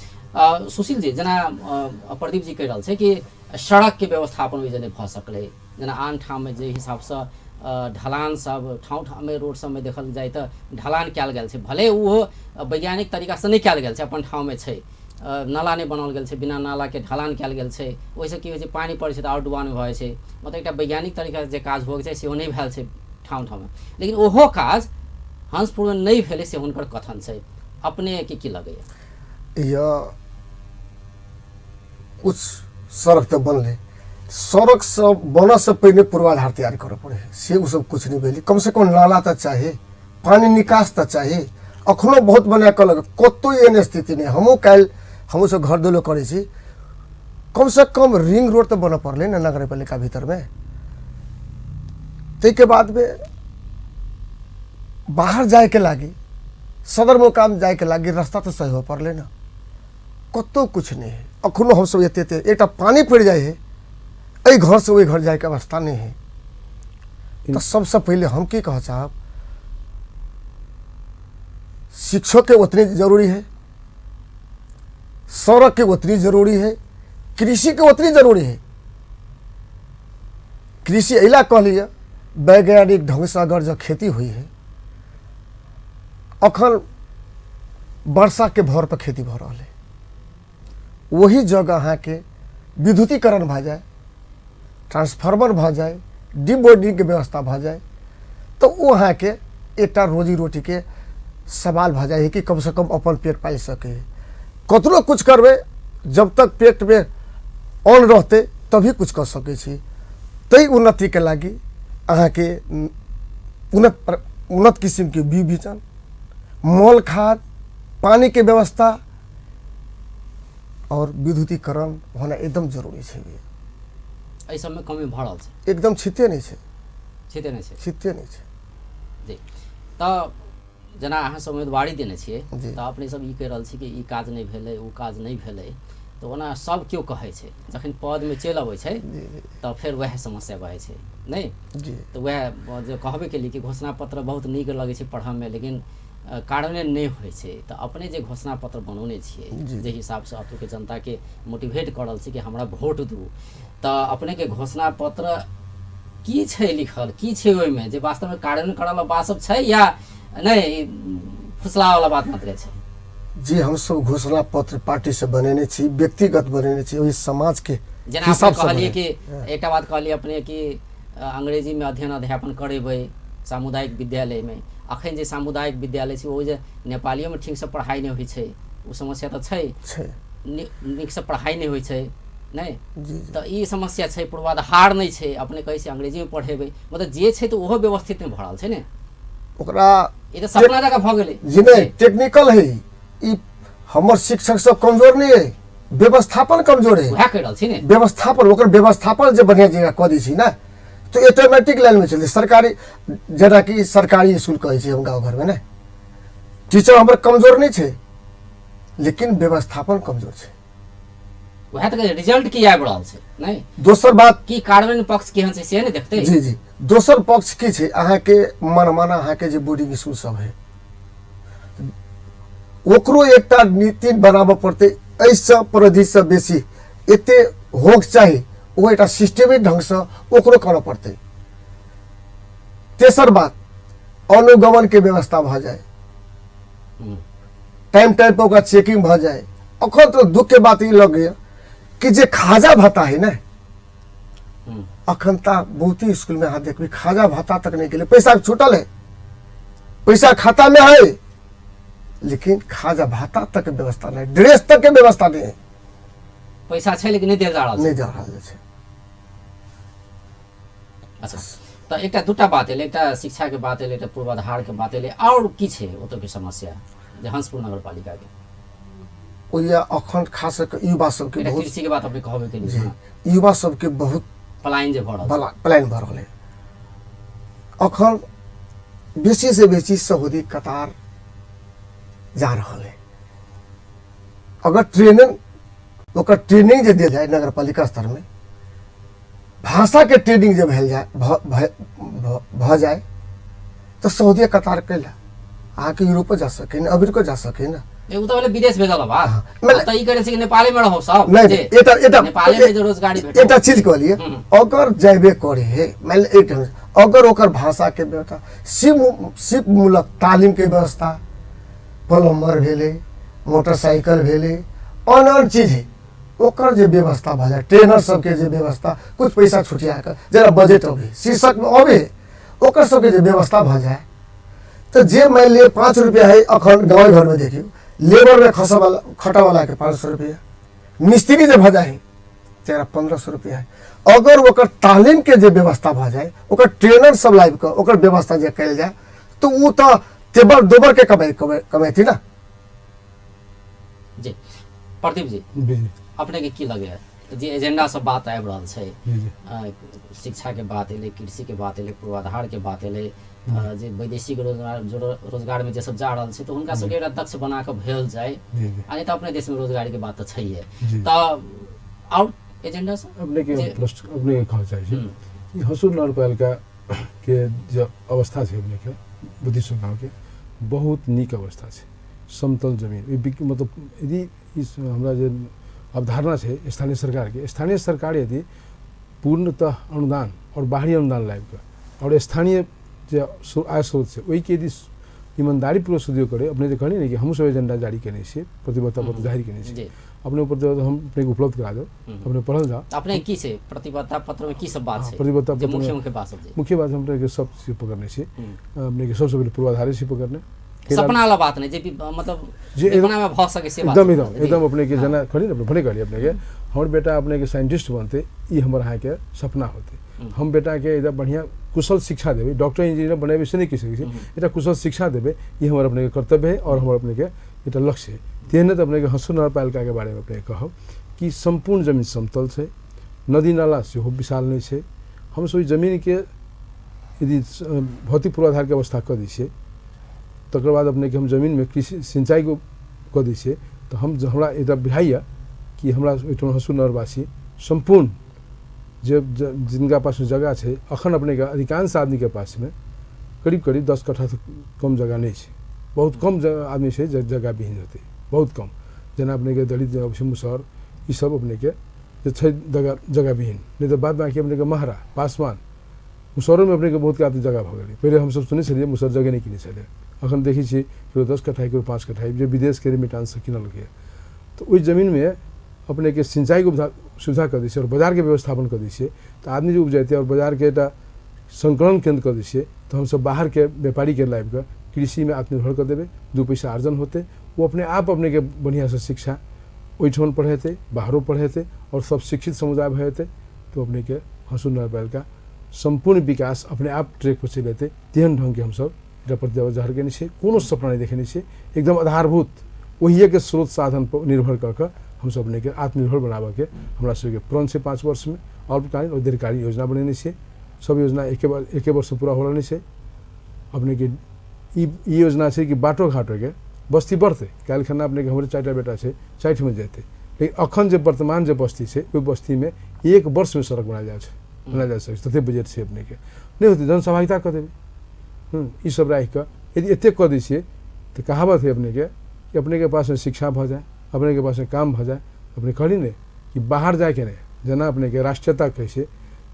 [SPEAKER 1] सुशील जी, जेना प्रदीप जी कहि रहल छै कि सड़क के व्यवस्थापन ओहि नहि भऽ सकलै, जेना आन ठाममे जे हिसाबसँ ढलान सब ठाउँ ठाउँमे रोड सबमे देखल जाय तऽ ढलान कयल गेल छै, भले ओहो वैज्ञानिक तरीकासँ नहि कयल गेल छै, अपन ठाउँमे छै, नाला नहि बनाओल गेल छै, बिना नालाके ढलान कयल गेल छै, ओहिसँ की होइ छै पानि पड़ै छै तऽ आओर डुबान भऽ जाइ छै। मतलब एकटा वैज्ञानिक तरीकासँ जे काज होइके चाही सेहो नहि भेल छै ठाउँ ठाउँमे, लेकिन ओहो काज हंसपुरमे नहि भेलै से हुनकर कथन छै। अपनेके की लगैए?
[SPEAKER 3] यह कुछ सड़क तऽ बनलै, सड़क सब बनऽसँ पहिने पूर्वाधार तैयार करऽ पड़ै है, से ओ सब कुछ नहि भेलै। कमसँ कम नाला तऽ चाही, पानी निकास तऽ चाही। अखनो बहुत बना कऽ लग कतहु एहन स्थिति नहि। हमहूँ काल्हि हमहूँ सब घर दुलो करै छी, कमसँ कम रिंग रोड तऽ बनऽ पड़लै ने नगरपालिका भीतरमे। ताहिके बादमे बाहर जायके लागि, सदरमुकाम जायके लागि रास्ता तऽ सही हो पड़लै ने। कतहु किछु नहि है। अखनो हमसब एते एते एकटा पानि पड़ि जाइ है, एहि घरसँ ओहि घर जाइके अवस्था नहि है। तऽ सबसँ पहिले हम की कहऽ चाहब, शिक्षकके उतने जरूरी है, सड़कके उतनी जरूरी है, कृषिके उतनी जरूरी है। कृषि एहि कहलिए, वैज्ञानिक ढङ्गसँ अगर जँ खेती होइ है, अखन वर्षाके भर पर खेती भऽ रहल है, वही जगह अहाँके विद्युतीकरण भऽ जाए, ट्रांसफार्मर भऽ जाए, डीप बोर्डिंगके व्यवस्था भऽ जाए, तऽ ओ अहाँके एकटा रोजी रोटीके सवाल भऽ जाइ है कि कमसँ कम अपन पेट पालि सकै है। कतनो कुछ करबै, जब तक पेटमे अन्न रहतै तभी कुछ कऽ सकै छी। ताहि उन्नतिके लागि अहाँके उन्नत उन्नत किसिमके बीज बिजन, मल खाद, पानीके व्यवस्था और विद्युतीकरण होना एकदम जरूरी छै।
[SPEAKER 1] एहि सबमे कमी भऽ रहल छै,
[SPEAKER 3] एकदम छिते नहि छै,
[SPEAKER 1] छिते नहि छै,
[SPEAKER 3] छिते नहि छै।
[SPEAKER 1] जी, तऽ जेना अहाँ सब उम्मीदवारी देने छियै तऽ अपने सब ई कहि रहल छी कि ई काज नहि भेलै, ओ काज नहि भेलै, तऽ ओना सब केओ कहै छै, जखन पदमे चलि अबै छै तऽ फेर वएह समस्या भऽ जाइ छै, नहि? तऽ वएह जे कहबे केलियै कि घोषणा पत्र बहुत नीक लगै छै पढ़ऽमे, लेकिन कार्यान्वयन नहि होइ छै। तऽ अपने जे घोषणा पत्र बनौने छियै, जे हिसाबसँ अतुके जनताके मोटिवेट कऽ रहल छी कि हमरा वोट दू, तऽ अपनेके घोषणा पत्र की छै लिखल, की छै ओहिमे जे वास्तवमे कार्यान्वयन करऽ वाला बात सब छै या नहि, फुसलावला बात मात्रे छै?
[SPEAKER 3] जे हमसब घोषणा पत्र पार्टी से बनेने छी, व्यक्तिगत बनेने छी, ओहि समाज के
[SPEAKER 1] जेना अपने कहलियै कि एकटा बात कहलियै अपने कि अंग्रेजीमे अध्ययन अध्यापन करेबै सामुदायिक विद्यालयमे। अखन जे सामुदायिक विद्यालय छै ओ जे नेपालियोमे ठीकसँ पढ़ाइ नहि होइ छै, ओ समस्या तऽ छै, नीकसँ पढ़ाइ नहि होइ छै, नहि तऽ ई समस्या छै, पूर्वाधार नहि छै। अपने कहै छै अंग्रेजीमे पढ़ेबै, मतलब जे छै तऽ ओहो व्यवस्थित नहि भऽ रहल छै ने,
[SPEAKER 3] ओकरा
[SPEAKER 1] ई तऽ सपना जकाँ भऽ गेलै।
[SPEAKER 3] जी नहि, टेक्निकल है ई, हमर शिक्षक सब कमजोर नहि है, व्यवस्थापन कमजोर है,
[SPEAKER 1] वएह कहि रहल छी ने,
[SPEAKER 3] व्यवस्थापन, ओकर व्यवस्थापन जे बढ़िया जगह कऽ दै छै ने तऽ ऑटोमेटिक लाइनमे चलतै। सरकारी जेनाकि सरकारी स्कूल कहै छी हम गाँव घरमे ने, टीचर हमर कमजोर नहि छै, लेकिन व्यवस्थापन कमजोर छै।
[SPEAKER 1] वएह तऽ रिजल्ट की आबि रहल छै नहि।
[SPEAKER 3] दोसर बात
[SPEAKER 1] की कार्यान्वयन पक्ष केहन छै से नहि देखतै।
[SPEAKER 3] जी जी, दोसर पक्ष की छै, अहाँके मनमाना अहाँके जे बोर्डिंग स्कूल सब है ओकरो एकटा नीति बनाबऽ पड़तै, एहिसँ परिधिसँ बेसी एते होक चाही, ओ एकटा सिस्टमिक ढङ्गसँ ओकरो करऽ पड़तै। तेसर बात अनुगमनके व्यवस्था भऽ जाए, टाइम टाइम पर ओकरा चेकिंग भऽ जाए। अखन तऽ दुखके बात ई लगैए कि जे खाजा भत्ता है ने, अखन तऽ बहुत ही स्कूलमे अहाँ देखबै खाजा भत्ता तक नहि गेलै, पैसा छूटल है, पैसा खाता में है, लेकिन खाजा भाता तक के व्यवस्था नहीं, ड्रेस तक के व्यवस्था नहीं है।
[SPEAKER 1] पैसा छै लेकिन नहीं देल जा रहल
[SPEAKER 3] नहीं जा रहल छै।
[SPEAKER 1] अच्छा, तऽ एकटा दूटा बात एलै, एकटा शिक्षा के बात एलै, एकटा पूर्वाधार के बात एलै, आओर की छै ओतऽ के समस्या जे हंसपुर नगरपालिका के?
[SPEAKER 3] ओहि अखन खास कऽ युवा सबके
[SPEAKER 1] एकटा
[SPEAKER 3] बहुत
[SPEAKER 1] कृषि के बात अपने कहबे केलियै।
[SPEAKER 3] जी, युवा सबके बहुत
[SPEAKER 1] पलायन जे भऽ रहल छै।
[SPEAKER 3] पलायन भऽ रहल है। अखन बेसी से बेसी सऊदी कतार जा रहल है। अगर ट्रेनिंग, ओकर ट्रेनिंग जे देल जाए नगरपालिका स्तरमे, भाषाके ट्रेनिंग जे भेल जाए भऽ जाए तऽ सऊदी कतार कैला अहाँके यूरोपो जा सकै ने, अमेरिको जा सकै ने।
[SPEAKER 1] ओ तऽ भेलै विदेश भेजल बात।
[SPEAKER 3] मतलब
[SPEAKER 1] तऽ ई करै छै कि नेपाले मे रहौ सब।
[SPEAKER 3] नहि, एकटा एकटा
[SPEAKER 1] नेपाले मे जे रोजगारी भेटौ।
[SPEAKER 3] एकटा चीज कहलियै, अगर जाबे करे है, मान लिअ एक अगर ओकर भाषा के व्यवस्था, सिप मूलक तालीम के व्यवस्था, प्लम्बर भेलै, मोटरसाइकिल भेलै, आन आन चीज है, ओकर जे व्यवस्था भऽ जाए, ट्रेनर सबके जे व्यवस्था, कुछ पैसा छुटिया कऽ जेना बजट अबै शीर्षकमे अबै, ओकर सबके जे व्यवस्था भऽ जाए तऽ जे मानि लिअ 5 रुपैआ है अखन गाँव घरमे देखियौ, लेबरमे खसऽवला खटऽवलाके 500 रुपैआ, मिस्त्री जे भऽ जाइ है 1300-1500 रुपैआ है। अगर ओकर तालीमके जे व्यवस्था भऽ जाए, ओकर ट्रेनर सब लाबि कऽ ओकर व्यवस्था जे कयल जाए तऽ ओ तऽ तेबर दोबरके कमाइ कमेती ने।
[SPEAKER 1] जी प्रदीप जी,
[SPEAKER 2] जी
[SPEAKER 1] अपने के की लगैया जे एजेंडा सब बात आबि रहल छै,
[SPEAKER 2] जी
[SPEAKER 1] शिक्षा के बात एलै, कृषि के बात एलै, पूर्वाधार के बात एलै, जे वैदेशिक रोजगार रोजगारमे जे सब जा रहल छै, तऽ हुनका सबके एकटा दक्ष बना कऽ भेल जाय, आ नहि तऽ अपने देशमे रोजगारीके बात तऽ छैहे। तऽ आओर एजेंडा सब
[SPEAKER 2] अपनेके प्रश्न अपनेके कहऽ चाहै छी कि हँसुर नगरपालिका के जे अवस्था छै अपनेके बुद्धिसो गाँवके बहुत नीक अवस्था छै। समतल जमीन मतलब यदि हमरा जे अवधारणा छै स्थानीय सरकारके, स्थानीय सरकार यदि पूर्णतः अनुदान आओर बाहरी अनुदान लाबिकऽ आओर स्थानीय जे आय स्रोत छै ओहिके यदि ईमानदारीपूर्वक सदुपयोग करे, अपने जे कहलियै ने कि हमहूँ सब एजेंडा जारी केने छियै, प्रतिबद्धता पत्र जाहिर केने छियै, अपने प्रतिबद्धता हम अपनेके उपलब्ध करा देब, अपने पढ़ल जाउ।
[SPEAKER 1] अपने की छै प्रतिबद्धता पत्रमे की सब बात छै?
[SPEAKER 2] प्रतिबद्धता पत्र
[SPEAKER 1] मुख्य मुख्य बात सब,
[SPEAKER 2] मुख्य बात हम अपनेके सब चीज पकड़ने छियै। अपनेके सबसँ पहिले पूर्वाधारे छी पकड़ने,
[SPEAKER 1] सपना वाला बात नहीं जे मतलब जे सपना में भ सके से बात।
[SPEAKER 2] एकदम एकदम एकदम अपने के जना कहली ने, भले कहली अपने के हमर बेटा अपने के साइंटिस्ट बनते, ई हमर अहाँ के सपना होते। हम बेटा के एकदम बढ़िया कुशल शिक्षा देबै, डॉक्टर इंजीनियर बनेबै से नहीं कहि सकै छी, एकटा कुशल शिक्षा देबै, ई हमर अपने के कर्तव्य है और हमर अपने के एकटा लक्ष्य है। तेहने तऽ अपने के हँसुर नगरपालिका के बारे में अपने के कहब कि सम्पूर्ण जमीन समतल छै, नदी नाला सेहो विशाल नहीं छै। हमसब ओहि जमीन के यदि भौतिक पूर्वाधार के अवस्था कऽ दै छियै, तकर बाद अपनेके हम जमीनमे कृषि सिंचाई कऽ दै छियै, तऽ हम हमरा एकटा बुझाइए कि हमरा ओहिठाम हँसुर नगरवासी सम्पूर्ण जे जिनका पासमे जगह छै, अखन अपनेके अधिकांश आदमीके पासमे करीब करीब 10 कट्ठासँ कम जगह नहि छै। बहुत कम आदमी छै जे जगह विहीन होतै, बहुत कम। जेना अपनेके दलित मुसहर ईसब अपनेके जे छै जगह विहीन, नहि तऽ बाद बाँकी अपनेके महरा पासवान मुसहरोमे अपनेके बहुत आदमी जगह भऽ गेलै। पहिले हमसब सुनै छलियै मुसहर जगह नहि किनै छलै, अखन देखै छियै केओ 10 कट्ठा केओ 5 कट्ठा जे विदेशके रेमिटांससँ किनलकै। तऽ ओहि जमीनमे अपनेके सिंचाइके सुविधा कऽ दै छियै आओर बाजारके व्यवस्थापन कऽ दै छियै, तऽ आदमी जे उपजेतै आओर बाजारके एकटा संकलन केन्द्र कऽ दै छियै, तऽ हमसब बाहरके व्यापारीके लाबिकऽ कृषिमे आत्मनिर्भर कऽ देबै, 2 पैसा अर्जन होतै, ओ अपने आप अपनेके बढ़िआँसँ शिक्षा ओहिठाम पढ़ेतै, बाहरो पढ़ेतै आओर सब शिक्षित समुदाय भऽ जेतै, तऽ अपनेके हँसुर नगरपालिका सम्पूर्ण विकास अपने आप ट्रैक पर चलि एतै। तेहन ढङ्गके हमसब एकटा प्रतिबद्धता जाहिर केने छियै, कोनो सपना नहि देखेने छियै, एकदम आधारभूत ओहिएके स्रोत साधन पर निर्भर कऽ कऽ हमसब अपनेके आत्मनिर्भर बनाबऽके हमरा सबके प्रण छै। 5 वर्षमे अल्पकालीन और दीर्घकालीन योजना बनेने छियै, सब योजना एके वर्ष पूरा होला नहि छै। अपनेके ई योजना छै कि बाटो घाटोके बस्ती बढ़तै। काल्हि खना अपनेके हमरे 4टा बेटा छै, 60मे जेतै, लेकिन अखन जे वर्तमान जे बस्ती छै ओहि बस्तीमे 1 वर्षमे सड़क बनायल जाइ छै, बनायल जा सकै छै, तते बजट छै अपनेके। नहि होतै जनसहभागिता कऽ देबै, ई सब राखिकऽ यदि एतेक कऽ दै छियै तऽ कहावत है अपनेके कि अपनेके पासमे शिक्षा भऽ जाए, अपनेके पासमे काम भऽ जाए, अपने कहली ने कि बाहर जाइके नहि, जेना अपनेके राष्ट्रीयता कहै छै,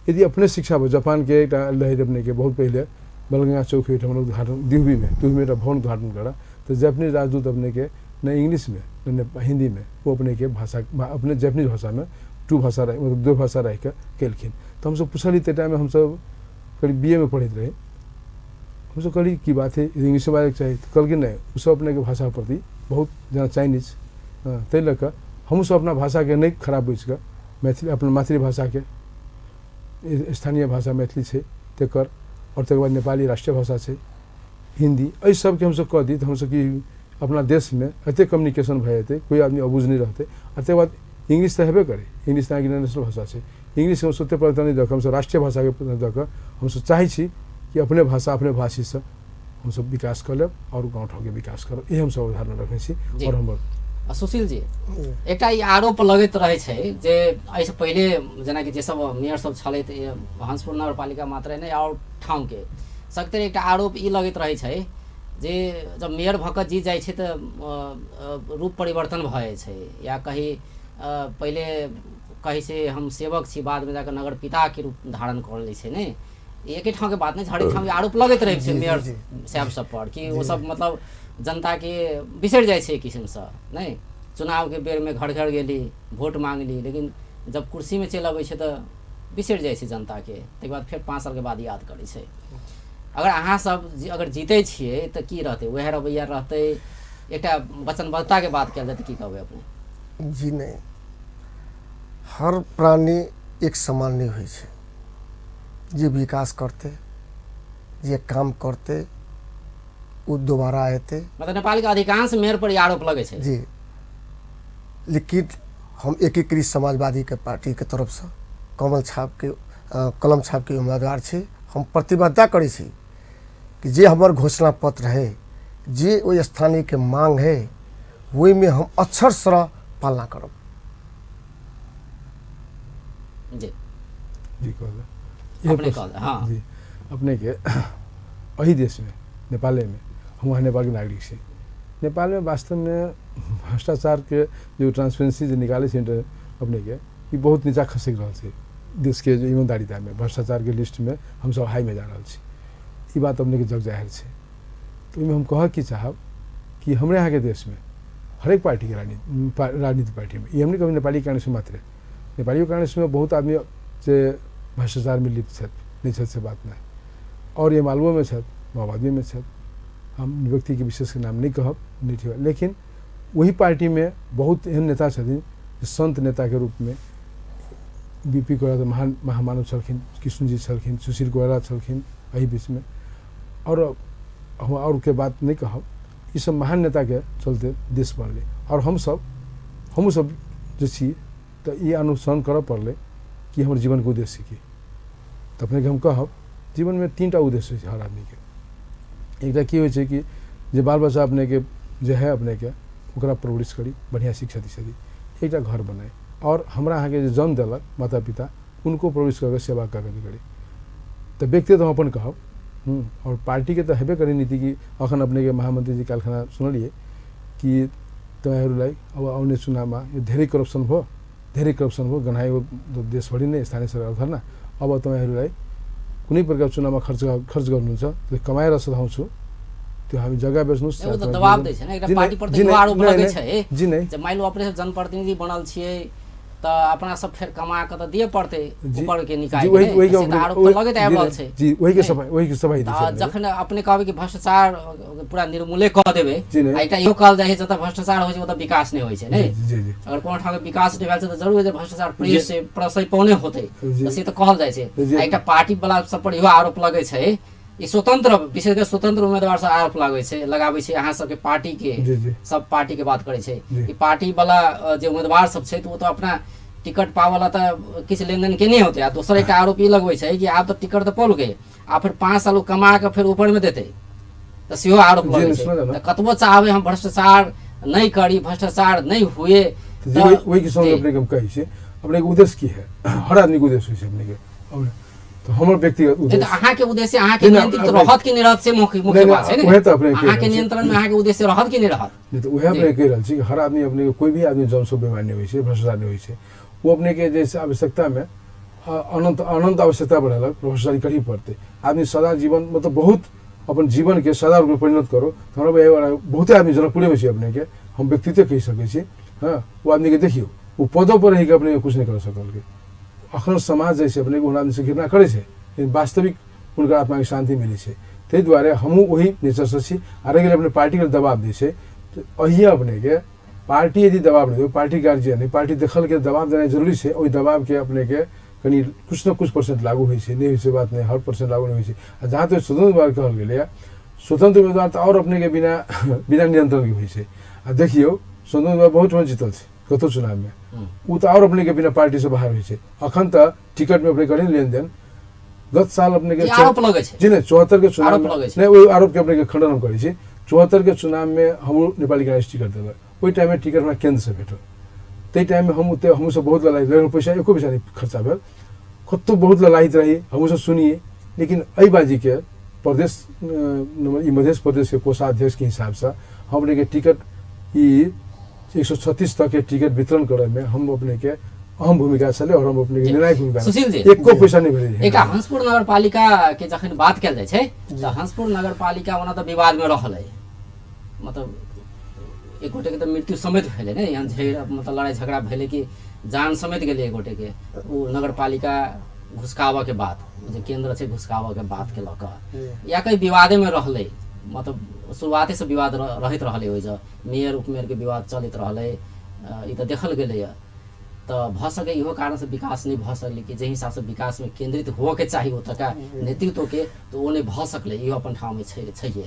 [SPEAKER 2] यदि अपने शिक्षा भऽ जापानके एकटा रहै अपनेके बहुत पहिले बलगंगा चौक ओहिठाम उद्घाटन दिहुबीमे एकटा भवन उद्घाटन करऽ, तऽ जापानीज राजदूत अपनेके ने इंग्लिशमे ने हिन्दीमे ओ अपनेके भाषा अपने जापानीज भाषामे 2 भाषा मतलब 2 भाषा राखिकऽ केलखिन। तऽ हमसब पुछलियै, ताहि टाइममे हमसब करीब BA मे पढ़ैत रही, हमसब कहलियै की बात है इंग्लिश बाजैके चाही, तऽ कहलखिन नहि ओसब अपनेके भाषाके प्रति बहुत जेना चाइनीज, ताहि लऽ कऽ हमहूँसब अपना भाषाके नहि खराब बुझिकऽ मैथिली अपन मातृभाषाके स्थानीय भाषा मैथिली छै तकर, आओर तकर बाद नेपाली राष्ट्रीय भाषा छै हिन्दी, एहि सबके हमसब कऽ दी तऽ हमसब कि अपना देशमे एतेक कम्युनिकेशन भऽ जेतै, कोइ आदमी अबूझ नहि रहतै। आ तकर बाद इंग्लिश तऽ हेबे करै, इंग्लिश तऽ अहाँके इंटरनेशनल भाषा छै, इंग्लिशके हमसब ओतेक प्राथमिकता नहि दऽ कऽ हमसब राष्ट्रीय भाषाके दऽ कऽ हमसब चाहै छी कि अपने भाषा अपने भाषीसँ हमसब विकास कऽ लेब आओर गाँव ठाउँके विकास करब, इएह हमसब अवधारणा रखने छी। आओर हमर
[SPEAKER 1] सुशील जी, एकटा ई आरोप लगैत रहै छै जे एहिसँ पहिले जेनाकि जे सब मेयर सब छलै हंसपुर नगरपालिका मात्र नहि आओर ठाउँके सगतरि एकटा आरोप ई लगैत रहै छै जे जब मेयर भऽ कऽ जीत जाइ छै तऽ रूप परिवर्तन भऽ जाइ छै, या कही पहिले कहै छै हम सेवक छी, बादमे जाकऽ नगर पिताके रूप धारण कऽ लै छै। ने एके ठाउँके बात नहि, हरेक ठाउँके आरोप लगैत रहै छै मेयर साहब सब पर कि ओ सब मतलब जनताके बिसरि जाइ छै एक किसिमसँ। नहि चुनावके बेरमे घर घर गेली वोट मांगली, लेकिन जब कुर्सीमे चलि अबै छै तऽ बिसरि जाइ छै जनताके, ताहिके बाद फेर 5 सालके बाद याद करै छै। अगर अहाँ सब अगर जीतै छियै तऽ की रहतै, वएह रवैया रहतै? एकटा वचनबद्धताके बात कयल जाय तऽ की कहबै अपने?
[SPEAKER 3] जी नहि, हर प्राणी एक समान नहि होइ छै। जे विकास करतै, जे काम करतै, ओ दोबारा एतै।
[SPEAKER 1] मतलब नेपालके अधिकांश मेयर पर ई आरोप लगै छै।
[SPEAKER 3] जी, लेकिन हम एकीकृत समाजवादीके पार्टीके तरफसँ कमल छापके कलम छापके उम्मीदवार छी। हम प्रतिबद्धता करै छी कि जे हमर घोषणा पत्र है, जे ओहि स्थानीयके मांग है, ओहिमे हम अक्षरशः पालना करब।
[SPEAKER 1] जी
[SPEAKER 2] जी कहल
[SPEAKER 1] अपने कहल, हाँ।
[SPEAKER 2] जी अपने के एही देशमे नेपालेमे हम वहाँ नेपालके नागरिक छी। नेपालमे वास्तवमे भ्रष्टाचारके जो ट्रांसपेरेंसी जे निकालै छै अपनेके, ई बहुत नीचा खसकि रहल छै। देशके जे ईमानदारितामे भ्रष्टाचारके लिस्टमे हमसब हाईमे जा रहल छी, ई बात अपनेके जग जाहिर छै। तऽ ओहिमे हम कहऽ की चाहब कि हमरे यहाँके देशमे हरेक पार्टीके राजनीति पार्टीमे, ई हम नहि कहब नेपाली कांग्रेस मात्रे, नेपालियो कांग्रेसमे बहुत आदमी जे भ्रष्टाचारमे लिप्त छथि, नहि छथि से बात नहि, आओर एमालुओमे छथि, माओवादीमे छथि, हम व्यक्तिके विशेषके नाम नहि कहब, नहि ठीक, लेकिन ओही पार्टीमे बहुत एहन नेता छथिन जे संत नेताके रूपमे बी पी कोइराला तऽ महान महामानव छलखिन, कृष्णजी छलखिन, सुशील कोइराला छलखिन एहि बीचमे, आओर हम आओर के बात नहि कहब। ई सब महान नेताके चलते देश बनलै, आओर हमहूँ सब जे छी तऽ ई अनुसरण करऽ पड़लै कि हमर जीवनके उद्देश्य की। तऽ अपनेके हम कहब जीवनमे 3टा उद्देश्य होइ छै हर आदमीके। एकटा की होइ छै कि जे बाल बच्चा अपनेके जे है अपनेके ओकरा परवरिश करी, बढ़िआँ शिक्षा दिशा दी, एकटा घर बनाइ, आओर हमरा अहाँके जे जन्म देलक माता पिता उनको परवरिश कऽ के सेवा कऽ के करी। तऽ व्यक्तिगत हम अपन कहब, आओर पार्टीके तऽ हेबे करी नीति कि अखन अपनेके महामन्त्री जी काल्हिखना सुनलियै कि तपाईँहरूलाई अब आउने चुनावमा यो धेरै करप्सन भयो, धेरै करप्सन भयो, गनायो देशभरि नै स्थानीय सरकार धर्ना, अब तपाईँहरूलाई कुनै प्रकार चुनावमा खर्च गर्नुहुन्छ त्यो कमाएर सधाउँछु, त्यो हामी जग्गा बेच्नुहोस्,
[SPEAKER 1] एगो तऽ
[SPEAKER 2] चाहे
[SPEAKER 1] दबाव
[SPEAKER 2] तपाईँ
[SPEAKER 1] दै छै ने, एकटा
[SPEAKER 2] जी नै,
[SPEAKER 1] पार्टी पर तऽ
[SPEAKER 2] जी नै,
[SPEAKER 1] इहो आरोप
[SPEAKER 2] नै,
[SPEAKER 1] लगै
[SPEAKER 2] नै,
[SPEAKER 1] छै
[SPEAKER 2] जी नै।
[SPEAKER 1] जे मानि लो अपने सब जनप्रतिनिधि बनल छियै तऽ अपना सब फेर कमा कऽ तऽ दिअ पड़तै
[SPEAKER 2] जी,
[SPEAKER 1] ऊपर के निकाय
[SPEAKER 2] जी,
[SPEAKER 1] के,
[SPEAKER 2] वही,
[SPEAKER 1] ने?
[SPEAKER 2] वही के
[SPEAKER 1] से तऽ
[SPEAKER 2] अपने-
[SPEAKER 1] आरोप तऽ
[SPEAKER 2] वही-
[SPEAKER 1] लगैत आबि
[SPEAKER 2] जी
[SPEAKER 1] रहल
[SPEAKER 2] नै,
[SPEAKER 1] छै।
[SPEAKER 2] जी, वही के
[SPEAKER 1] नहि?
[SPEAKER 2] सफाई, वही के सफाई दै छै
[SPEAKER 1] तऽ
[SPEAKER 2] अपने।
[SPEAKER 1] जखन अपने कहबै कि भ्रष्टाचार पूरा निर्मूले कऽ देबै,
[SPEAKER 2] जी नै।
[SPEAKER 1] आ एकटा इहो कहल जाइ छै जतऽ भ्रष्टाचार होइ छै ओतऽ विकास नहि होइ छै, ने?
[SPEAKER 2] जी, जी, जी।
[SPEAKER 1] अगर कोनो ठाम विकास नहि भेल छै तऽ जरूर जे भ्रष्टाचार
[SPEAKER 2] जी।
[SPEAKER 1] प्रेस से प्रसय पौने होतै,
[SPEAKER 2] जी।
[SPEAKER 1] तऽ से तऽ कहल जाइ छै।
[SPEAKER 2] जी।
[SPEAKER 1] आ एकटा पार्टी वाला सब पर इहो आरोप लगै छै, ई स्वतंत्र, विशेष कर स्वतंत्र उम्मीदवार से आरोप लगै छै, लगाबै छै अहाँ सबके पार्टी के,
[SPEAKER 2] जी, जी।
[SPEAKER 1] सब पार्टी के बात करै छै।
[SPEAKER 2] जी।
[SPEAKER 1] ई पार्टी वाला जे उम्मीदवार सब छै तऽ ओ तऽ अपना टिकट पावला तऽ किछु लेनदेन केने होतै। आ दोसर एकटा आरोप ई लगबै छै कि आब तऽ टिकट तऽ पौलकै, आ फेर 5 साल ओ कमा कऽ फेर ऊपर मे देतै, तऽ सेहो आरोप
[SPEAKER 2] जी,
[SPEAKER 1] लगै
[SPEAKER 2] नहीं,
[SPEAKER 1] छै।
[SPEAKER 2] सुनल ने।
[SPEAKER 1] तऽ कतबो चाहबै हम भ्रष्टाचार नहि करी, भ्रष्टाचार नहि हुए,
[SPEAKER 2] तऽ जी,
[SPEAKER 1] तऽ
[SPEAKER 2] वही के संग
[SPEAKER 1] जी।
[SPEAKER 2] अपने के हम कहै छी, अपने के उद्देश्य की है, हर आदमी के उद्देश्य होइ छै अपने के। और तऽ हमर व्यक्तिगत
[SPEAKER 1] नहीं, तऽ
[SPEAKER 2] उद्देश्य
[SPEAKER 1] अहाँके उद्देश्य अहाँके
[SPEAKER 2] जी, नहीं,
[SPEAKER 1] नियंत्रित
[SPEAKER 2] अपने-
[SPEAKER 1] रहत कि नहि रहत से मुख्य
[SPEAKER 2] नहीं,
[SPEAKER 1] बात छै ने।
[SPEAKER 2] उहे तऽ अपने कहि
[SPEAKER 1] अहाँके
[SPEAKER 2] रहल छी।
[SPEAKER 1] नियंत्रण में अहाँके उद्देश्य रहत कि नहि रहत?
[SPEAKER 2] नहि तऽ उएह अपने कहि रहल छी कि हर आदमी अपने के कोई भी आदमी जनसँ बेमानी होइ छै, भ्रष्टाचार नहि होइ छै, ओ अपने के जैसे आवश्यकतामे अनंत अनंत आवश्यकता बढ़ेलक, भ्रष्टाचारी करही पड़तै। आदमी सदा जीवन मतलब बहुत अपन जीवन के सदा रूपमे परिणत करो। तऽ हमरा बुझाइ बहुते आदमी जनकपुरेमे छै अपने के, हम व्यक्तित्व कहि सकै छी, हँ, ओ आदमीके देखियौ ओ पदो पर रहिके अपने कुछ नहि कर सकलकै। अखन समाज जे छै अपने के आदमीसँ घृणा करै छै, लेकिन वास्तविक हुनकर आत्माके शान्ति मिलै छै। ताहि दुआरे हमहूँ ओही नेचरसँ छी। आ रहि गेलै अपने पार्टीके दबाव दै छै, तऽ अहिए अपनेके पार्टी यदि दबाव नहि देबै, पार्टी गार्जियन है, पार्टी देखलके दबाव देनाइ जरूरी छै। ओहि दबावके अपनेके कनि कुछ न कुछ परसेंट लागू होइ छै, नहि होइ छै बात नहि, हर परसेंट लागू नहि होइ छै। आ जहाँ तक स्वतंत्र उम्मीदवार कहल गेलैए, स्वतंत्र उम्मीदवार तऽ आओर अपनेके बिना नियंत्रणके होइ छै। आ देखियौ स्वतंत्र उम्मीदवार बहुत ठाम जीतल छै कतहु चुनावमे, ओ तऽ आओर अपनेके बिना पार्टीसँ बाहर होइ छै। अखन तऽ टिकटमे अपने करी लेनदेन, गत साल अपने के
[SPEAKER 1] ई आरोप लगै छै।
[SPEAKER 2] जी नहीं, 74 के चुनाव
[SPEAKER 1] आरोप
[SPEAKER 2] में
[SPEAKER 1] लगै छै।
[SPEAKER 2] नहीं, ओहि आरोप के अपने के खंडन हम करै छी। 74 के चुनाव में हमरो नेपाली कांग्रेस टिकट देलक, ओहि टाइम में टिकट हमरा केंद्र से भेटल। ताहि टाइम में हम ओते हमहूँ सब बहुत ललायत रही, पैसा एको पैसा नहीं खर्चा भेल, कतहु बहुत ललायत रही हमहूँ सब सुनिए। लेकिन एहि बाजीके प्रदेश ई मध्य प्रदेश के कोषाध्यक्ष के हिसाब से हम अपने के टिकट ई 136 तक के टिकट वितरण करे में हम अपने के अहम भूमिका छलै और हम अपने के निर्णायक भूमिका
[SPEAKER 1] सुशील जी,
[SPEAKER 2] एको पैसा नहीं भेलै।
[SPEAKER 1] एकटा हंसपुर नगरपालिका के जखन बात कयल जाइ छै तऽ हंसपुर नगरपालिका ओना तऽ विवाद में रहल है, मतलब एक गोटे के तऽ मृत्यु समेत भेलै ने, यहाँ झेड़ मतलब लड़ाई झगड़ा भेलै कि जान समेत गेलै एक गोटे के। ओ नगरपालिका घुसकाबऽ के बात जे केंद्र छै घुसकाबऽ के बात के लऽ कऽ या कहीं विवादे में रहलै, मतलब शुरुआते से विवाद रहैत रहलै, ओहि जगह मेयर उपमेयर के विवाद चलैत रहलै, ई तऽ देखल गेलैए। तऽ भऽ सकै इहो कारणसँ विकास नहि भऽ सकलै कि जाहि हिसाबसँ विकासमे केंद्रित होअके चाही ओतुका नेतृत्वके, तऽ ओ नहि भऽ सकलै, इहो अपन ठाममे छै छैहे।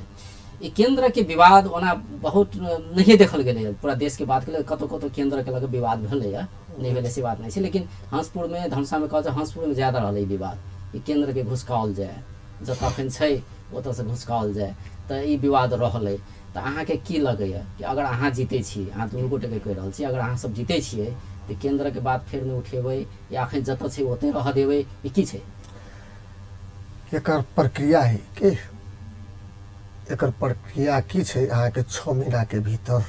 [SPEAKER 1] ई केंद्रके विवाद ओना बहुत नहिए देखल गेलैए, पूरा देशके बात केलक कतहु कतहु केंद्रके लऽ कऽ विवाद भेलैए, नहि भेलै से बात नहि छै, लेकिन हंसपुरमे धनुषामे कहल जाय हंसपुरमे ज्यादा रहलै ई विवाद, ई केंद्रके घुसकाओल जाय, जतऽ अखन छै ओतऽसँ घुसकाओल जाय, तऽ ई विवाद रहलै। तऽ अहाँके की लगैए कि अगर अहाँ जीतै छी, अहाँ दुनू गोटेके कहि रहल छी, अगर अहाँ सब जीतै छियै तऽ केन्द्रके बात फेर नहि उठेबै या एखन जतऽ छै ओतहि रहऽ देबै, ई की छै?
[SPEAKER 3] एकर प्रक्रिया है कि एकर प्रक्रिया की छै, अहाँके 6 महीनाके भीतर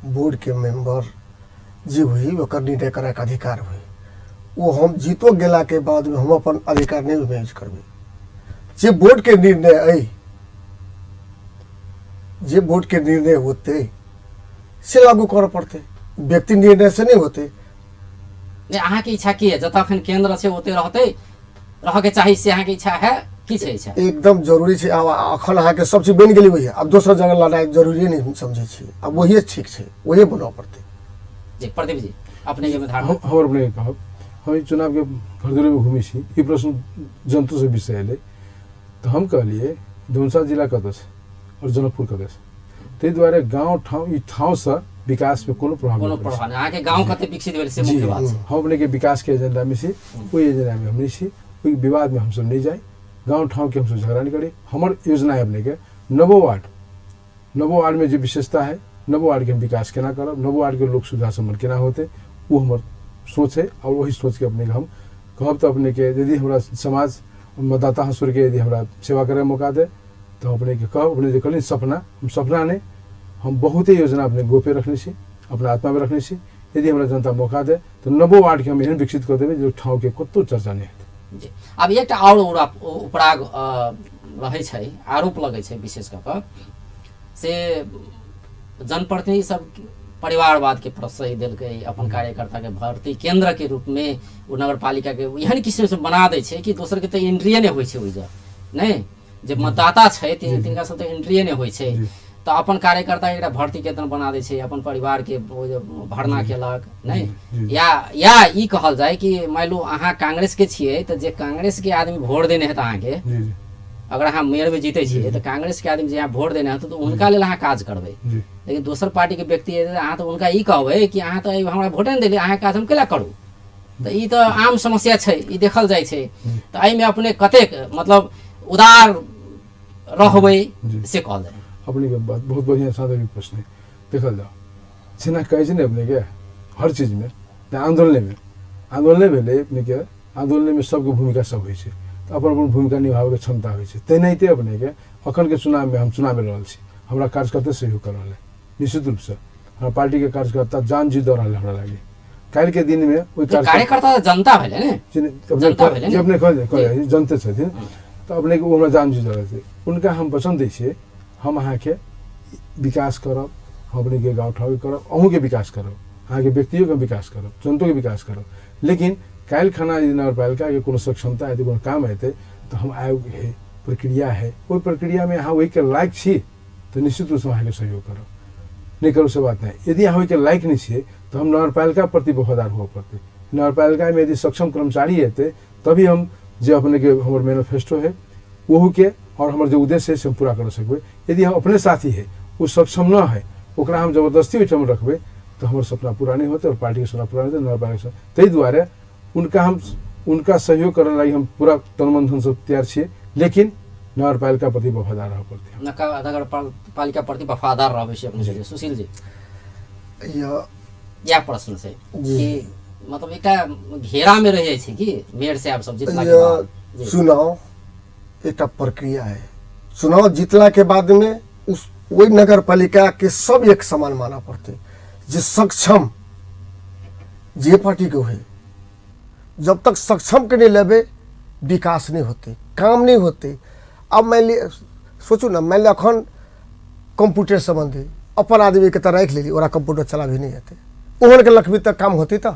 [SPEAKER 3] बोर्डके मेम्बर जे हुई ओकर निर्णय करैके अधिकार हुई। ओ हम जीतो गेलाके बादमे हम अपन अधिकार नहि ओहिमे यूज करबै। जे बोर्डके निर्णय अइ, जे बोर्डके निर्णय होतै से लागू करऽ पड़तै, व्यक्ति निर्णय से नहि होतै।
[SPEAKER 1] नहि, अहाँके इच्छा की है? जतऽ अखन केन्द्र छै ओतहि रहतै, रहऽके चाही, से अहाँके इच्छा है? की छै इच्छा?
[SPEAKER 3] एकदम जरूरी छै। आब अखन अहाँके सब चीज बनि गेलै वही, आब दोसर जगह लड़ाइ जरूरी नहि समझै छी, आब वही ठीक छै, वही बनबऽ पड़तै।
[SPEAKER 1] जी प्रदीप जी, अपने के धारणा?
[SPEAKER 2] हम अपने के कहब, हम ई चुनावके भरदुरीमे घुमै छी, ई प्रश्न जनतोसँ विषय एलै तऽ हम कहलियै धनुषा जिला कतऽ छै आओर जनकपुर कतऽ छै, ताहि दुआरे गाँव ठाउँ ई ठाउँसँ विकासमे कोनो प्रभाव
[SPEAKER 1] कोनो प्रभाव नहि। अहाँके गाँव कते विकसित भेल से मुख्य बात छै।
[SPEAKER 2] हम अपने के विकास के एजेंडा में छी, ओहि एजेंडा में हम नहीं छी, ओहि विवाद में हमसब नहीं जाई, गाँव ठाउँ के हमसब झगड़ा नहीं करी। हमर योजना है अपने के नवो वार्ड, नवो वार्ड में जे विशेषता है, नवो वार्ड के हम विकास केना करब, नवो वार्ड के लोक सुविधा सम्पन्न केना होते, वो हमर सोच है। और वही सोच के अपने के हम कहब तो अपने के यदि हमरा समाज मतदाता हंसुर के यदि हमरा सेवा करे मौका दे तो अपने के कहब, अपने जे कहली सपना, हम सपना नहीं, हम बहुते योजना अपने गोपे रखने छी, अपना आत्मा में रखने छी। यदि हमरा जनता मौका दे तो नवो वार्ड के हम एहन विकसित कर देबै जे ठाउँ के कतौ चर्चा नहीं हेतै।
[SPEAKER 1] जी, आब एकटा आओर उपराग रहै छै, आरोप लगै छै विशेष कऽ कऽ से जनप्रतिनिधि सब परिवारवाद के प्रश्रय देलकै, अपन कार्यकर्ता के भर्ती केंद्र के रूप में ओ नगरपालिका के एहन किस्म से बना दै छै कि दोसर के तऽ एंट्रिए नहि होइ छै ओहि जगह, नहि जे मतदाता छै तिनका सब तऽ एंट्रिए नहि होइ छै, तऽ अपन कार्यकर्ता के एकटा भर्ती केंद्र बना दै छै, अपन परिवार के ओ जे भरना केलक नहि, या ई कहल जाय कि मानि लू अहाँ कांग्रेस के छियै तऽ जे कांग्रेस के आदमी वोट देने हेत अहाँके, अगर अहाँ मेयर में जीते छियै तऽ कांग्रेस के आदमी जे अहाँ वोट देने हेत तऽ हुनका लेल अहाँ काज करबै, लेकिन दोसर पार्टी के व्यक्ति एतै तऽ अहाँ तऽ हुनका ई कहबै कि अहाँ तऽ हमरा वोटे नहि देलियै, अहाँके काज हम केला करू? तऽ ई तऽ आम समस्या छै, ई देखल जाइ छै। तऽ एहिमे अपने कतेक मतलब उदार रहबै से कहल जाय?
[SPEAKER 2] अपने के बात बहुत बढ़िया सादर प्रश्न है। देखल जाओ जेना कहै छै ने अपने के हर चीजमे, आंदोलनमे आंदोलने भेलै अपने के, आंदोलनमे सबके भूमिका सब होइ छै, तऽ अपन अपन भूमिका निभाबैके क्षमता होइ छै। तेनाहिते अपने के अखनके चुनावमे हम चुनावमे लड़ल छी, हमरा कार्यकर्ता सहयोग कर रहल है, निश्चित रूपसँ हमरा पार्टीके कार्यकर्ता जान जी दऽ रहल है हमरा लागि। काल्हिके दिनमे ओहि
[SPEAKER 1] कार्यकर्ता जनता भेलै ने, जनता भेलै
[SPEAKER 2] ने, अपने कहल जनते छथिन, तऽ अपनेके ओ हमरा जान जी दऽ रहल छै, हुनका हम वचन दै छियै हम अहाँके विकास करब, हम अपनेके गाँव ठाउँके करब, अहूँके विकास करब, अहाँके व्यक्तियोके विकास करब, जनतोके विकास करब। लेकिन काल्हि खाना यदि नगरपालिकाके कोनो सक्षमता हेतै, कोनो काम हेतै तऽ हम आयोग है, प्रक्रिया है, ओहि प्रक्रियामे अहाँ ओहिके लायक छी तऽ निश्चित रूपसँ अहाँके सहयोग करब, नहि करब से बात नहि। यदि अहाँ ओहिके लायक नहि छियै तऽ हम नगरपालिका प्रति वफादार हुअ पड़तै। नगरपालिकामे यदि सक्षम कर्मचारी हेतै तभी हम जे अपनेके हमर मैनिफेस्टो है ओहूके और हमर जे उद्देश्य है से हम पूरा कर सकबै। यदि हम अपने साथी है ओ सक्षम न है, ओकरा हम जबरदस्ती ओहिठाम रखबै तऽ हमर सपना पूरा नहि होतै और पार्टीके सपना पूरा नहि होतै, नगरपालिका सपना। ताहि दुआरे हुनका सहयोग करऽ लागि हम पूरा तन मन धन सब तैयार छियै, लेकिन नगरपालिका प्रति वफादार रहऽ पड़तै।
[SPEAKER 1] नगरपालिका प्रति वफादार रहबै से अपने। सुशील जी, इएह प्रश्न छै कि मतलब एकटा घेरा में रह जाइ छै कि मेयर साहब सब जितला के बाद?
[SPEAKER 3] चुनाव एकटा प्रक्रिया है, चुनाव जीतला के बाद में उस वही नगर पालिका के सब एक समान माना पड़ते, जे सक्षम जे पार्टी के हुए, जब तक सक्षम के नहीं लेबे विकास नहीं होते, काम नहीं होते। अब मान लिअ सोचू ना, मान लिअ अखन कंप्यूटर संबंधी अपन आदमी के तऽ राखि लेली, ओकरा कंप्यूटर चलाबी नहीं हेतै, ओहन के लखबी तऽ काम होतै। तऽ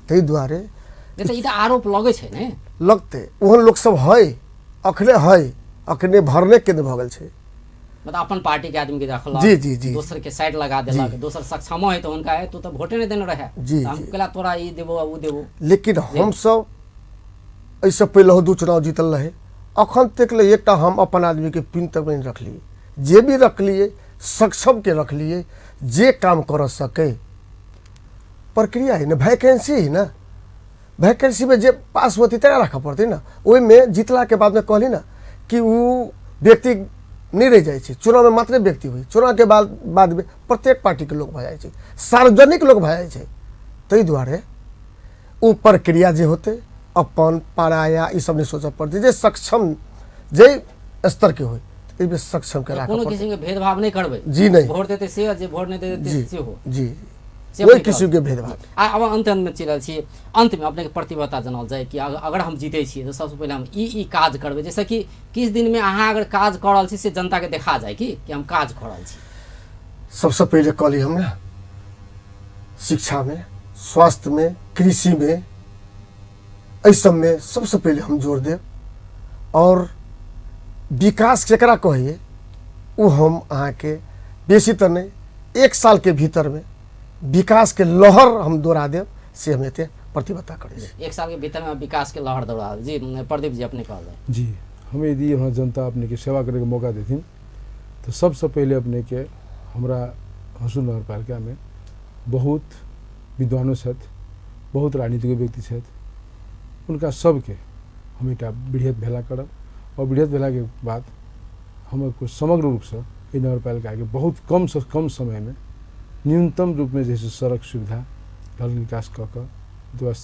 [SPEAKER 3] ताहि दुआरे
[SPEAKER 1] नहि तऽ ई तऽ आरोप लगै छै ने,
[SPEAKER 3] लगतै ओहन लोक सब है, अखने है, अखने भरने केन्द्र भऽ गेल छै,
[SPEAKER 1] मतलब अपन पार्टी के आदमी के रखलक,
[SPEAKER 3] जी, जी, जी।
[SPEAKER 1] दोसर के साइड लगा देलक, दोसर सक्षम है तऽ हुनका है तू तऽ वोटे नहि देने रहे,
[SPEAKER 3] जी,
[SPEAKER 1] तऽ हम
[SPEAKER 3] जी।
[SPEAKER 1] केला तोरा ई देबो आ उ देबो।
[SPEAKER 3] लेकिन हमसब एहिसँ पहिलहो 2 चुनाव जीतल रहे, अखन तक ले एकटा हम अपन आदमी के पिन तक नहीं रखलिए, जे भी रखलिए सक्षम के रखलिए, जे काम कर सके। प्रक्रिया है ना, वैकेंसी है ना, वैकेंसी में जे पास होती तकरा रखऽ पड़तै ना। ओहिमे जीतला के बाद में कहली ना कि उ व्यक्ति नहि रहि जाइ छै। चुनावमे मात्रे व्यक्ति होइ, चुनावके बादमे प्रत्येक पार्टीके लोक भऽ जाइ छै, सार्वजनिक लोक भऽ जाइ छै। ताहि दुआरे ओ प्रक्रिया जे होतै अपन पराया ई सब नहि सोचऽ पड़तै, जे सक्षम जाहि स्तरके होइ एहिमे सक्षमके राखऽ
[SPEAKER 1] कोनो
[SPEAKER 3] पड़तै।
[SPEAKER 1] किसिमके भेदभाव नहि करबै।
[SPEAKER 3] जी नहि।
[SPEAKER 1] वोट देतै से, जे वोट नहि देतै
[SPEAKER 3] जी
[SPEAKER 1] सेहो।
[SPEAKER 3] जी
[SPEAKER 1] से
[SPEAKER 3] ओहि
[SPEAKER 1] अपने
[SPEAKER 3] किसिमके भेदभाव।
[SPEAKER 1] आ अब अंत अंतमे चलि रहल छी, अंतमे अपनेके प्रतिबद्धता जनाओल जाय कि अगर हम जीतै छियै तऽ सबसँ पहिले हम ई ई काज करबै, जैसे कि किछु दिनमे अहाँ अगर काज कऽ रहल छी से जनताके देखा जाय कि हम काज कऽ रहल छी।
[SPEAKER 3] सबसँ पहिले कहली हम ने, शिक्षामे, स्वास्थ्यमे, कृषिमे, एहि सबमे सबसँ पहिले हम जोर देब। और विकास केकरा कहैए ओ हम अहाँके बेसी तऽ नहि, 1 सालके भीतरमे विकासके लहर हम दौड़ा देब, से हम एते प्रतिबद्धता करै छी।
[SPEAKER 1] 1 सालके भीतरमे विकासके लहर दौड़ा देब। जी प्रदीप जी अपने कहल जाय।
[SPEAKER 2] जी, हम यदि हमरा जनता अपनेके सेवा करैके मौका देथिन तऽ सबसँ पहिले अपनेके हमरा हंसपुर नगरपालिकामे बहुत विद्वानो छथि, बहुत राजनीतिक व्यक्ति छथि, हुनका सबके हम एकटा वृहत भेला करब और वृहत भेलाके बाद हम समग्र रूपसँ एहि नगरपालिकाके बहुत कमसँ कम समयमे न्यूनतम रूपमे जे छै सड़क सुविधा, जल निकास कऽ कऽ,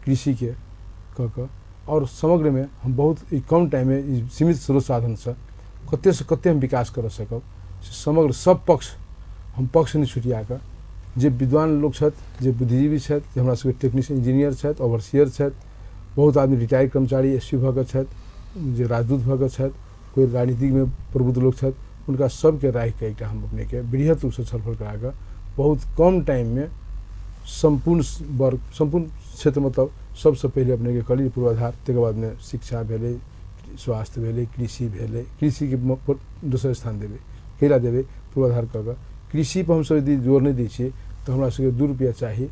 [SPEAKER 2] कृषिके कऽ कऽ और समग्रमे हम बहुत ई कम टाइममे ई सीमित स्रोत साधनसँ कतेसँ कते हम विकास करऽ सकब से समग्र सब पक्ष हम पक्ष नहि छुटिया कऽ जे विद्वान लोक छथि, जे बुद्धिजीवी छथि, जे हमरा सबके टेक्नीशियन इंजीनियर छथि, ओवरसियर छथि, बहुत आदमी रिटायर्ड कर्मचारी एस पी भऽ कऽ छथि, जे राजदूत भऽ कऽ छथि, कोइ राजनीतिकमे प्रबुद्ध लोक छथि, हुनका सबके राखिकऽ एकटा हम अपनेके वृहत रूपसँ छलफल कराकऽ बहुत कम टाइममे सम्पूर्ण वर्ग, सम्पूर्ण क्षेत्र, मतलब सबसँ पहिले अपनेके कहली पूर्वाधार, तकर बादमे शिक्षा भेलै, स्वास्थ्य भेलै, कृषि भेलै। कृषिके दोसर स्थान देबै, कैला देबै पूर्वाधार कऽ कऽ। कृषिपर हमसब यदि जोर नहि दै छियै तऽ हमरा सबके 2 रुपैआ चाही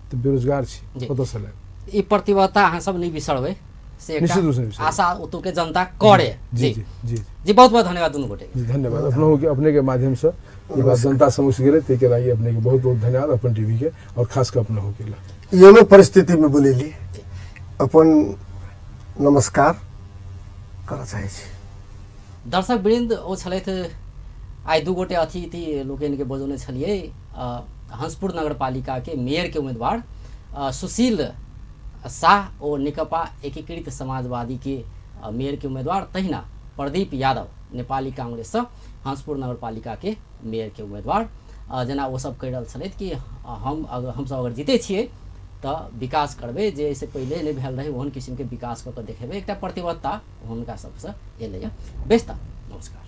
[SPEAKER 2] तऽ बेरोजगार छी, कतऽसँ लायब?
[SPEAKER 1] ई प्रतिबद्धता अहाँ सब नहि बिसरबै से एकटा
[SPEAKER 2] निश्चित रूपसँ बिसरबै।
[SPEAKER 1] आशा ओतुके जनता करे।
[SPEAKER 2] जी,
[SPEAKER 1] जी।
[SPEAKER 2] जी, जी।
[SPEAKER 1] जी, बहुत बहुत धन्यवाद दुनू गोटे।
[SPEAKER 2] जी, धन्यवाद। अपनोके अपनेके माध्यमसँ ई बात जनता समक्ष गेलै, ताहिके लागि अपनेके बहुत बहुत धन्यवाद, अपन टीवी के और खास कऽ अपनोके लेल।
[SPEAKER 3] एहनो परिस्थितिमे बोलेली अपन नमस्कार करऽ चाहै छी।
[SPEAKER 1] दर्शक वृन्द, ओ छलथि आइ 2 गोटे अतिथि लोकनिके बजौने छलियै, हंसपुर नगरपालिकाके मेयरके उम्मीदवार सुशील शाह ओ नेकपा एकीकृत समाजवादीके मेयरके उम्मीदवार, तहिना प्रदीप यादव नेपाली कांग्रेससँ हंसपुर नगरपालिकाके मेयरके उम्मीदवार। जेना ओ सब कहि रहल छलथि कि हमसब अगर जीतै छियै तऽ विकास करबै, जे एहिसँ पहिले नहि भेल रहै ओहन किसिमके विकास कऽ कऽ देखेबै, एकटा प्रतिबद्धता हुनका सबसँ एलैए। बेस तऽ नमस्कार।